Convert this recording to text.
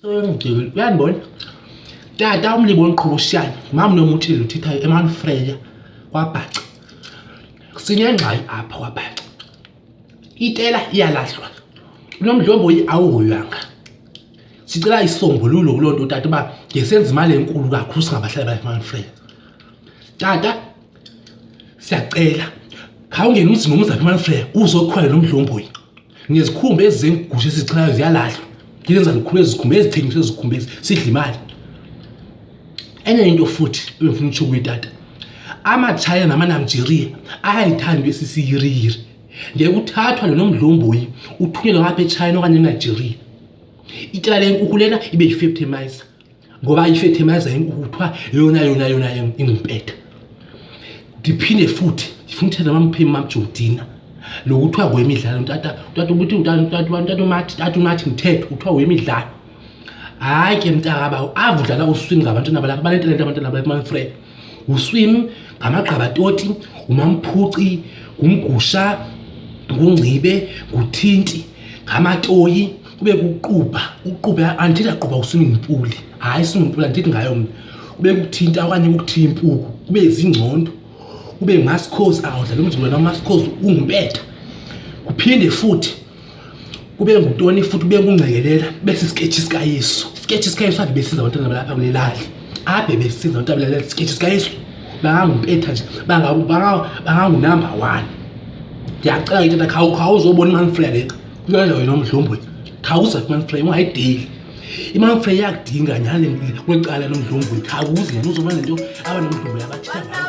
Uyandibona tata umlibo oniqhoboshiyane ngumama nomutshile uthithayo emanfreya kwabhaca. Sinengxaki apha kwabhaca, itela iyalahlwa, unomdlomboyi awuhoywanga. Sicela isombululo kuloo nto tata, uba ngesenza imali enkulu kakhulu singabahlali basemanfreya. Tata, siyacela khawungene umzi nomzi apha emanfreya uzokhwela nomdlomboyi. Ngezikhumba ezi zengusha esizichelayo ziyalahlwa, ngenza lukhulu ezikhumba ezithengiswe ezikhumba ezi sidla imali. Enye into futhi ebengifuna utsho kuye tata, amatshayina namanamjeriya ayayithanda into esisiyiriyiri. Ngeke uthathwa lo nomdlomboyi uthunyelwe ngapha etshayina okanye enigeria, itela lenkukhu lena ibe yifeptemizer, ngoba ifethemaza inkukhu kuthiwa yona yona yona ingumpetha. Ndiphinde futhi ndifuna uthetha mamphemi mamjodina lo kuthiwa ngoyemidlalo tata, tata ubuthi tata, tata umathi, tata umathi mthetho kuthiwa ngoyemidlalo. Hayi ke mntakaba, ave udlala uswim ngabantwana balapha, banetalente abantwana balapha manfred. Uswim ngamagqabatoti, ngumamphuci, ngumgusha, ngungcibe, nguthinti, ngamatoyi, kube kuqubha uqubha. Andithi aqubha uswimming pool, hayi swimming pool andithi ngayo mna. Kube kukuthinta okanye kukuthiya impuku, kube zingcondo, kube ngumasikhosi awudlala umzukulwana umasikhosi ungumpetha. Kuphinde futhi kube ngutoni futhi kube kungcekelela, bese isiketshi sikaYesu, isiketshi sikaYesu ade besiza abantwana balapha kule lali, ade besiza abantwana balapha isiketshi sikaYesu bangangumpetha nje, bangangunumber one. Ndiyacela ke tata, khawuzobona imanfrey le kuloo wena umdlomboyi, khawuze kumanfrey ungayideli imanfrey, iyakudinga nyhani kweli cala lomdlomboyi. Khawuze nyhani uzobona le nto abanomdlomboyi abathetha ngayo.